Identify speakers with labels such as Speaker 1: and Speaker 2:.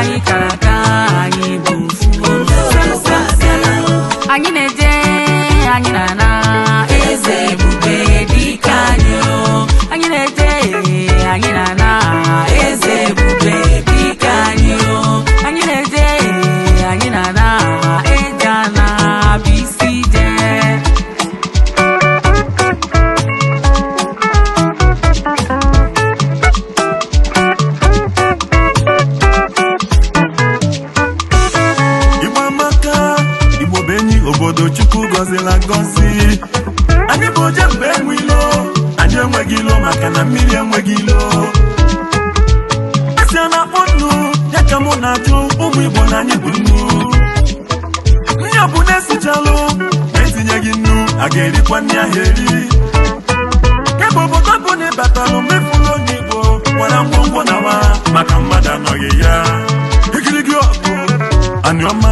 Speaker 1: Anyị kara aka, anyị bụ ofu. Anyị na-eje, anyị na-ana. Eze ebube dike anyị o. Anyị na-eje, anyị na-ana. Eze ebube dike anyị o. Anyị na-eje, anyị na-ana. Eje ana bụ isi ije.
Speaker 2: Igbo amaka, Igbo bụ enyi, obodo Chukwu gọziri agọzi. Anyị bụ oje mgbe enwe ilo, anyị enweghị ilo maka na mmiri enweghị ilo. Esi a na-akpọ nnu, ya ka mụ na-ajụ ụmụ Igbo na anyị bụ nnu. Nni ọ bụ na-esichalụ na-etinyeghị nnu, a ga-erikwa nri ahụ eri. Kemgbe obodo bụ na ịbatalụ mefuru onye Igbo nwere ngwongwo na wa maka mmadụ anọghị ya. Igirigi ọgụ, anị ọma.